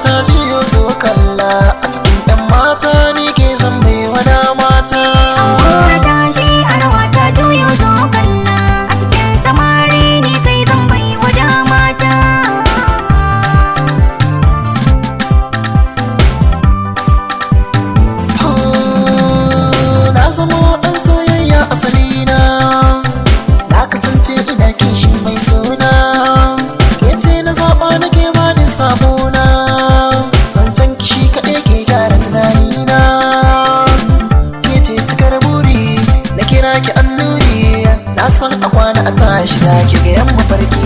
ta jiyo zo kalla. A cikin 'yan mata ni ke zan baiwa na mata. Gora tashi a rawa ta juyo zo kalla. A cikin samari ne kai zan bai wa mata. Na zama ɗan soyayya asalina, na kasance ina kishin mai suna. Ke ce na zaɓa nake ba da sabona, zancen kishi kaɗai ke gyara tunanina. Ke ce cikar buri na kira ki annuri, na san a kwana a tashi za ki ga yan mafarki.